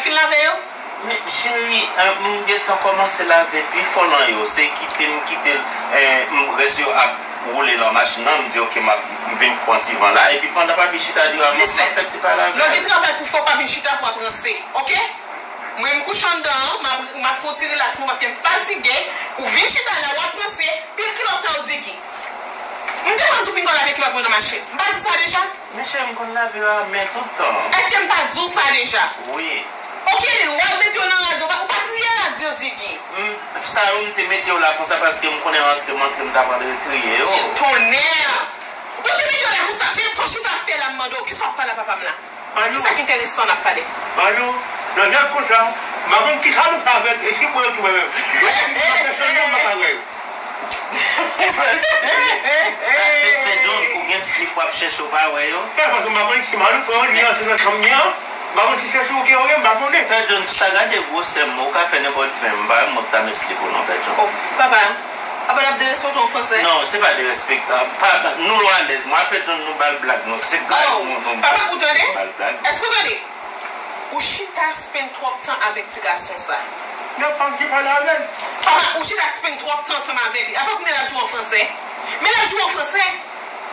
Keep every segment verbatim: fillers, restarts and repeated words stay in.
Fin lave yo? Men cheri, eh, m gentan kòmanse lave pifò nan yo. Se kite m kite l, eh, m rès yo ap woule nan machin nan, m di, "Ok, m ap, m vin pran ti van la." Epi pandan papi chita di, "A, mwen fè ti pa lave." Lè w gen travay pou fè, w pa vin chita pou ap ranse, ok? Mwen, m kouche anndan an, m ap, m ap fè yon ti rilaks mwen paske m fatige. Ou vin chita la, w ap ranse, pil kilòt sa yo Ziggy. M te konn di w fin konn lave kilòt mwen nan machin. M pa di w sa deja? Men cheri, m konn lave yo a men tout tan. Èske m pa di w sa deja? Wi. Ok, Lil, w al mete yo nan radyo, ou pa, ou pa triye radyo, Ziggy. Hmm, sa yo m te mete yo la konsa paske m konnen rantre m antre m t ap antre triye yo. Tonnè! Ou te mete yo la konsa, men sa w chita ap fè la, m mande w, kisa w ap pale a papa m la? Kisa k enteresan n ap pale? Alo, nan nèg konsa, m pa konn kisa nou fè avèk, e si mwen tou mwen menm. Mwen, mwen pèsonèlman, m pa ka wè yo. Pè John, ou gen slip w ap chèche w pa wè yo? E, paske m pa konn si Malouko, li rantre nan chanm li an, m pa konn si se sou ou ke yo ye, m pa konnen. Pè John, si w ta gade gwosè m, ou ka fè nenpòt ven, m pa wè mwen k ta met slip ou non, Pè John. Oh, papa, apa n ap derespekte w an fransè? Non, se pa derespektan. Pa, nou alèz, mwen ak Pè John, nou ba l blag, nou, se blag, oh, nou, nou, papa, ou tande? Nou ba l blag. Èske w tande? Ou chita spend twòp tan avèk ti gason sa. Nan fanm ki pale avè l. Papa, ou chita spend twòp tan ansanm avèk li. Apa kounye a l ap di w an fransè? Men l ap di w an fransè.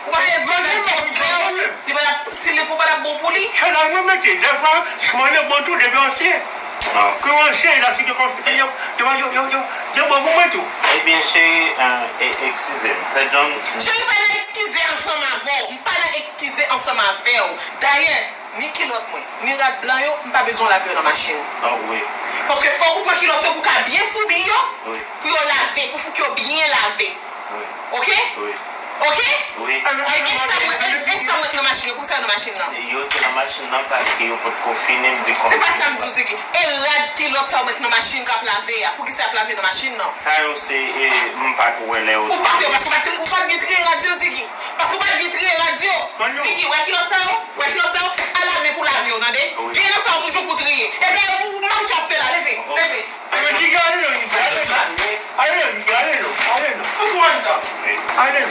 Ou pa vle di w ap fè w, li pa t ap, si li pou pa t ap bon pou li. Se la mwen mete. Dèfwa, si mwen bon tou, depi ansyen. Ah. Ke ansyen, la, si yo konn fini, yo, yo, yo, yo, yo bon pou mwen tou. Ebyen, cheri, eh, e, eskize m. Pè John. Cheri, pa nan eskize ansanm avè w. M pa nan eskize ansanm avè w. Dayè, ni kilòt mwen, ni rad blan yo, m pa bezwen lave yo nan machin. Ah, wi. Paske fòk ou pran kilòt yo pou w ka byen foubi yo, wi, pou yo lave, pou fouke yo byen lave. Wi. Ok? Wi. Ok? Wi. E, e sa mwen, e, e sa mwen nan machin yo, pou sa yo nan machin nan? Yo te nan machin nan paske yo potko fini, m di kòm. Se pa sa m di w, Ziggy. E rad kilòt sa yo mwen nan machin k ap lave a, pou ki sa y ap lave nan machin nan? Sa yo se, e, m pa t wè lè yo. Ou pa t wè, paske ou pa t, ou pa t gen triye rad yo, Ziggy. Paske ou pa t gen triye rad yo. Ziggy, wè kilòt sa yo? Wè kilòt sa yo? Pa lave pou lave yo, tande? Wi. Gen nan sa yo toujou pou triye. Ebyen, ou, ou, m pa konn sa w ap fè la, leve, leve. Alè, Ziggy, alè non, Ziggy, alè non. Alè non, Ziggy, alè non, alè non. Fout ou anndan. Alè non.